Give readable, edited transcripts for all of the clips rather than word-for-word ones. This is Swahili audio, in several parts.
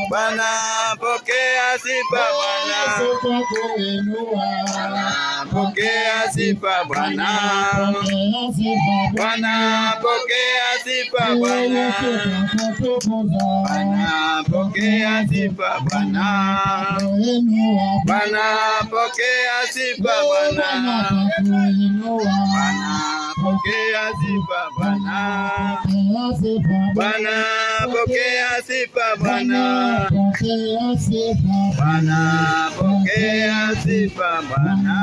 Bwana pokea sifa Bwana. Pokea sifa Bwana. Bwana pokea sifa Bwana. Bwana pokea sifa Bwana. Bwana pokea sifa Bwana. Bwana pokea sifa Bwana. Bwana pokea sifa Bwana. Bwana pokea sifa Bwana.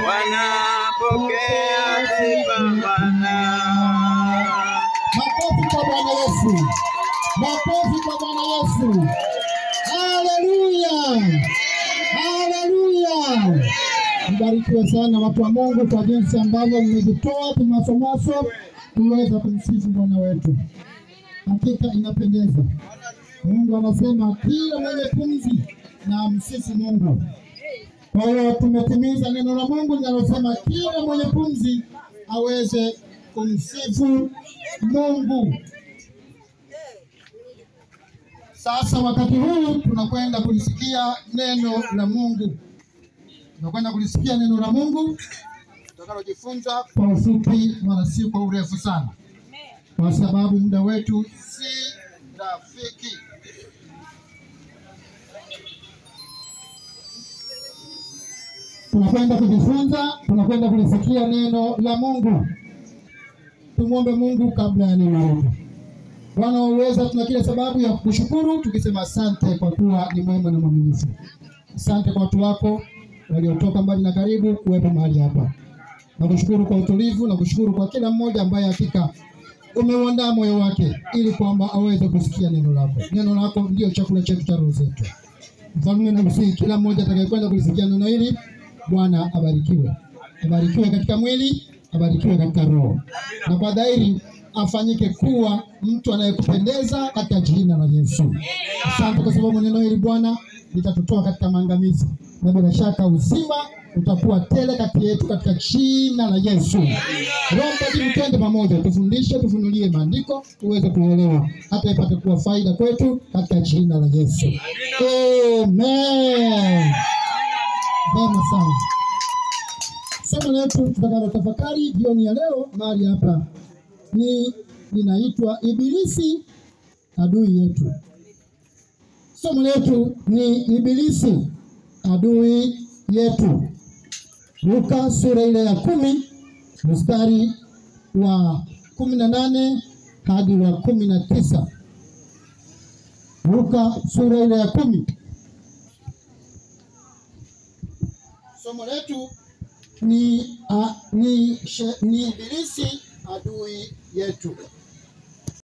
Bwana pokea sifa Bwana. Makofi kwa Bwana Yesu. Makofi kwa Bwana Yesu. Haleluya. Haleluya. Mbarikiwe sana watu wa Mungu kwa jinsi ambavyo mmejitoa kimasomaso kuweza kumsifu Bwana wetu. Hakika inapendeza. Mungu anasema kila mwenye pumzi na msifu Mungu. Kwa hiyo tumetimiza neno la Mungu linalosema kila mwenye pumzi aweze kumsifu Mungu. Sasa wakati huu tunakwenda kulisikia neno la Mungu. Tunakwenda kulisikia neno la Mungu tutakalojifunza kwa ufupi wala si kwa urefu sana, kwa sababu muda wetu si rafiki. Tunakwenda kujifunza, tunakwenda kulisikia neno la Mungu. Tumuombe Mungu kabla ya neno letu. Bwana uweza, tuna kila sababu ya kukushukuru tukisema asante kwa kuwa ni mwema na mwaminifu. Asante kwa watu wako waliotoka mbali na karibu kuwepo mahali hapa. Nakushukuru kwa utulivu, nakushukuru kwa kila mmoja ambaye hakika umeuandaa moyo wake ili kwamba aweze kusikia neno lako. Neno lako ndio chakula chetu cha roho zetu. Mfalme, nakusihi kila mmoja atakayekwenda kulisikia neno hili, Bwana abarikiwe. Abarikiwe katika mwili, abarikiwe katika roho. Na kwa dhahiri afanyike kuwa mtu anayekupendeza katika jina la Yesu. Asante kwa sababu neno hili Bwana litatutoa katika maangamizi, na bila shaka uzima utakuwa tele kati yetu katika jina la Yesu. Roho Mtakatifu, twende pamoja, tufundishe, tufunulie maandiko tuweze kuelewa, hata ipate kuwa faida kwetu katika jina la Yesu. Amen. Vema sana. Somo letu tutakalotafakari jioni ya leo mahali hapa ni linaitwa Ibilisi adui yetu. Somo letu ni Ibilisi adui yetu. Luka sura ile ya 10 mstari wa 18 hadi wa 19. Luka sura ile ya 10. Somo letu ni Ibilisi adui yetu.